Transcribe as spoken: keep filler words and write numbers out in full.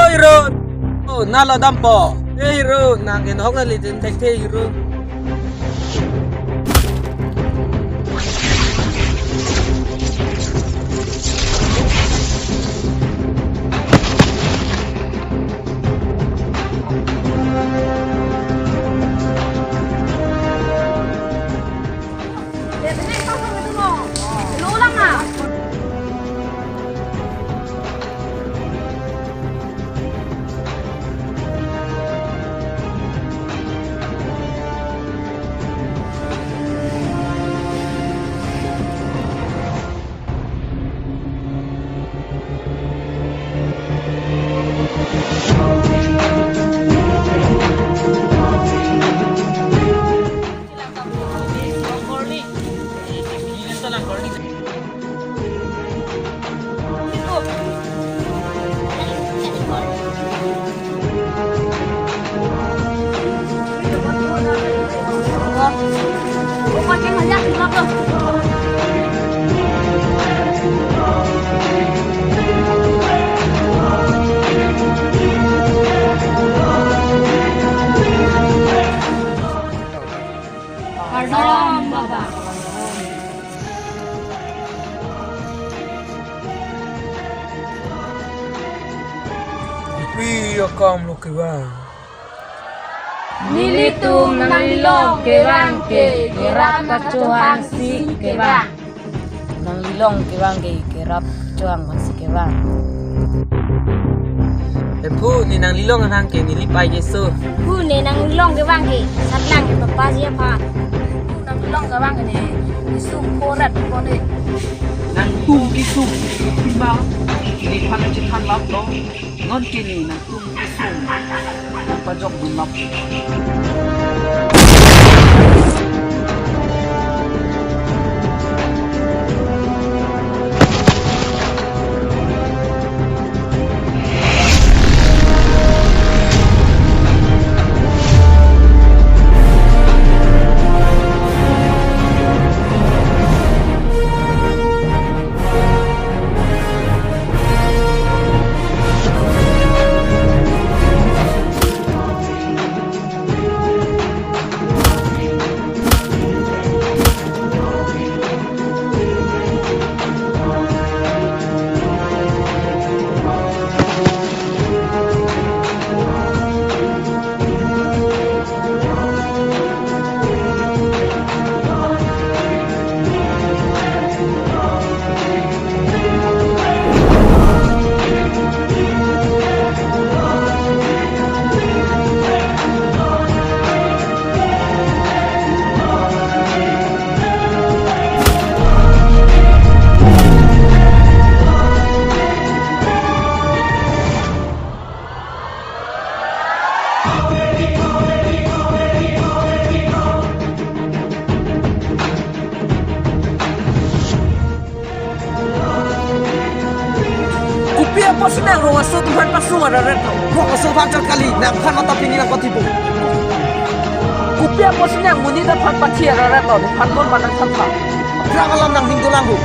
Hero. Oh, nalo dampo. Eh, hero, nang ke nahok nangli tin thekthe, hero. Kardom, Baba. Kopi akam lo kevang? Nelitum nanglilong kevang ke kerap kachohangsi kevang. Nanglilong kevang ke kerap kachohangsi kevang. Ephu, ne nanglilong anhang ke neli pai keso. Ephu, ne nanglilong kevang ke satlang ke papasi aphan. Ephu, nanglilong kevang ke ne kesung korat kone. Nangtum kesung, tima, neliphan chethan lap lo. Non ke ne nangtum kesung, nangpajok dun lap. Kopi apotsi nang rong aso atum aphan pasung araret lo? Rong aso aphan chot kali, nangphan mata pini nangpathipo. Kopi apotsi nang monit aphan pathi araret lo, nephan mon ma nangthan tha. Aphrang alam nangning dolang ho.